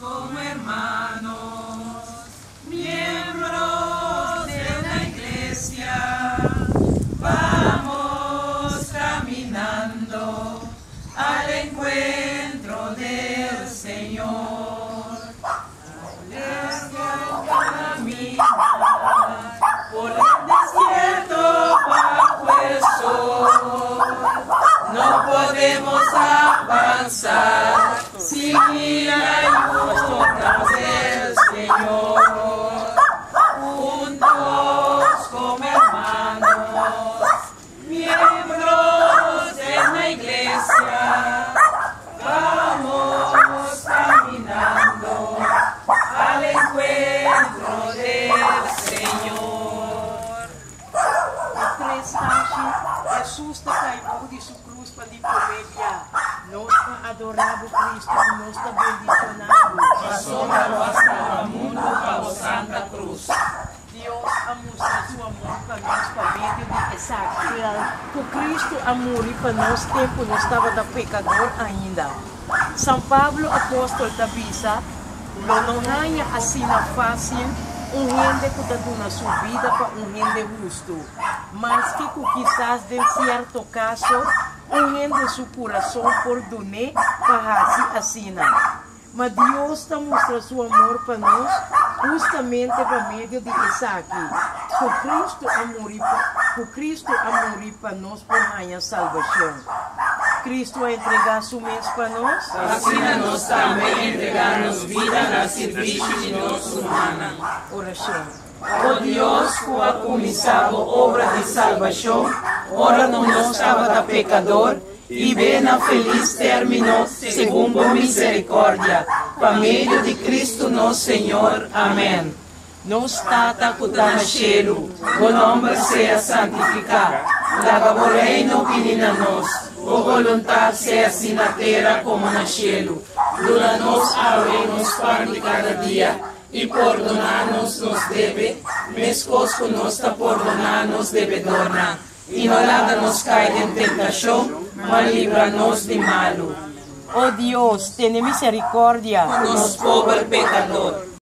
Como hermanos, miembros de una iglesia, vamos caminando al encuentro del Señor. Caminar por el desierto bajo el sol. No podemos avanzar sin la ayuda del Señor. Juntos como hermanos, miembros de la iglesia, vamos caminando al encuentro del Señor. Tres tashi, Jesus ta kai bou di su krus pa di promé bia. Nos ta adorá bo, Cristo, i nos ta bendishoná bo. Pasobra bo a salba mundu pa bo santa krus. Dios a mustra su amor pa nos pa medio di esaki, ku Cristo a muri pa nos tempu nos tabata pekador ainda. San Pablo apóstol ta bisa, Lo no haña asina fásil un hende ku ta duna su bida pa un hende hustu, maske ku kisas den sierto kaso un hende su kurason por dun'é pa hasi asina. Ma Dios ta mustra su amor pa nos hustamente pa medio di esaki, ku Kristu a muri pa ku Kristu a muri pa nos por haña salbashon. Kristu a entregá su mes pa nos. Asina nos tambe entregá nos bida na sirbishi di nos rumannan. Orashon. O Dios, ku a kuminsá bo obra di salbashon ora ku nos tabata pekador, Hib'é na felis término segun bo miserikòrdia, pa medio di Kristu nos Señor. Amèn. Nos Tata ku ta na shelu, bo nòmber sea santifiká. Laga bo Reino bini na nos. Bo boluntat sea así na tera komo na shelu. Duna nos awe nos pan di kada dia, i pordoná nos nos debe, meskos ku nos ta pordoná nos debedornan. I no laga nos kai den tentashon, ma libra nos di malu. O Dios, tene miserikòrdia. Ku nos pober pekador.